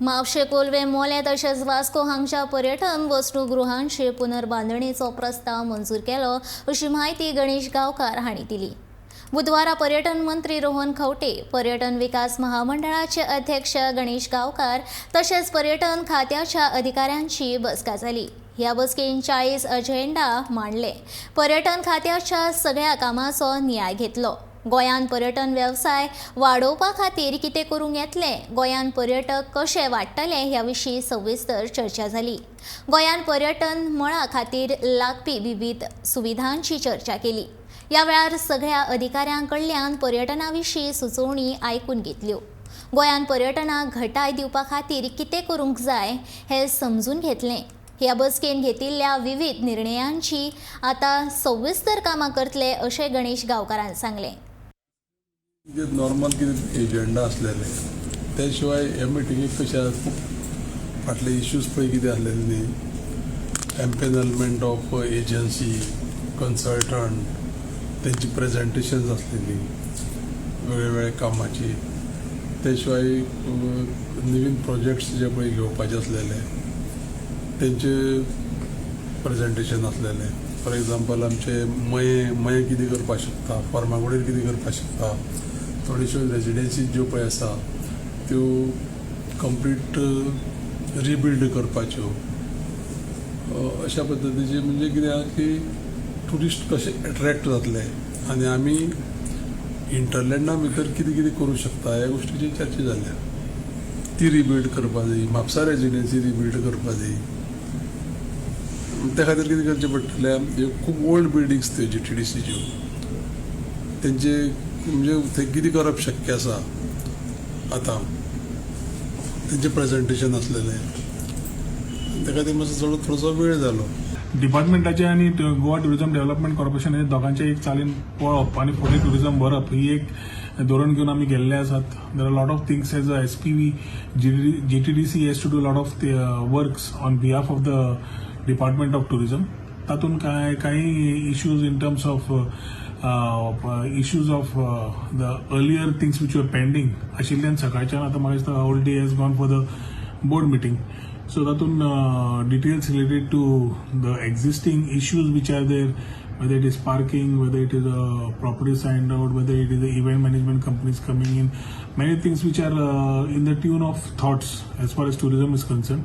म्हापशें, कोलवें, मोलें तशेंच वास्को हांगच्या पर्यटन वसणुगृहांचे पुनर्बांदणेचो प्रस्ताव मंजूर केलो, अशी म्हायती गणेश गांवकार हांणी दिली. बुधवारा पर्यटन मंत्री रोहन खंवटे, पर्यटन विकास महामंडळाचे अध्यक्ष गणेश गांवकार तशेंच पर्यटन खात्याच्या अधिकाऱ्यांची बसका जाली. ह्या बसकेन 40 अजेंडा मांडले. पर्यटन खात्याच्या सगळ्या कामाचो नियाळ घेतलो. गोंयांत पर्यटन वेवसाय वाडोवपा खातीर कितें करूंक येतलें, गोंयांत पर्यटक कशे वाडटले ह्या विशीं सविस्तर चर्चा जाली. गोंयांत पर्यटन मळा खातीर लागपी विवीध सुविधांची चर्चा केली. ह्या वेळार सगळ्या अधिकाऱ्यां कडल्यान पर्यटना विशीं सुचोवणी आयकून घेतल्यो. गोंयांत पर्यटनाक घटाय दिवपा खातीर कितें करूंक जाय हें समजून घेतलें. ह्या बसकेन घेतिल्ल्या विवीध निर्णयांची आतां सविस्तर कामां करतले, अशें गणेश गांवकारान सांगलें. जे नॉर्मल कितें एजेंडा आसलेले, त्या शिवाय ह्या मिटिंगेक कशें खूब फाटले इश्यूज पळय कितें आसलेले न्ही, एम्पेनलमेंट ऑफ एजन्सी, कन्सल्टंट, तेंची प्रेजेंटेशन्स आसलेली वेगळे कामाची. त्या शिवाय नवीन प्रोजेक्ट्स जे पळय घेवपाचे आसलेले, तेंचे प्रेजेंटेशन आसलेले. फॉर एग्जाम्पल, आमचे मये मये कितें करपाक शकता, फर्मागुडीर कितें करपाक शकता, थोड्योश्यो रेजिडेन्सी ज्यो पळय आसा त्यो कंप्लीट रिबिल्ड करपाच्यो, अशा पद्दतीचे. म्हणजे कितें आहा की ट्युरिस्ट कशे एट्रॅक्ट जातले आनी आमी हिंटरलँडा भितर कितें कितें करूं शकता ह्या गोश्टीची चर्चा जाल्या. ती रिबिल्ड करपा जाय, म्हापसा रेजिडेन्सी रिबिल्ड करपा जाय. त्या खातीर कितें करचें पडटलें? ह्यो खूब ओल्ड बिल्डिंग्स त्यो जीटीडीसीच्यो, तेंचे म्हणजे थंय कितें करप शक्य आसा आतां, तेंचें प्रेजेंटेशन आसलेलें. त्या खातीर मातसो चड थोडोसो वेळ जालो. डिपार्टमेंटाचे आनी गोवा टुरिझम डेव्हलपमेंट कॉर्पोरेशन हे दोगांचे एक चालीन पळोवप आनी फुडें टुरिझम व्हरप ही एक धोरण घेवन आमी गेल्ले आसात. There are lot of things as a SPV. GTDC has to do lot of works on behalf of the Department of Tourism. तातूंत कांय काही issues in terms of issues of the earlier things which were pending आशिल्ल्यान सकाळच्यान आतां म्हाका दिसता whole day has gone for the board meeting. So तातूंत details related to the existing issues which are there, whether it is parking, whether it is a property signed out, whether it is the event management companies coming in, many things which are in the tune of thoughts as far as tourism is concerned.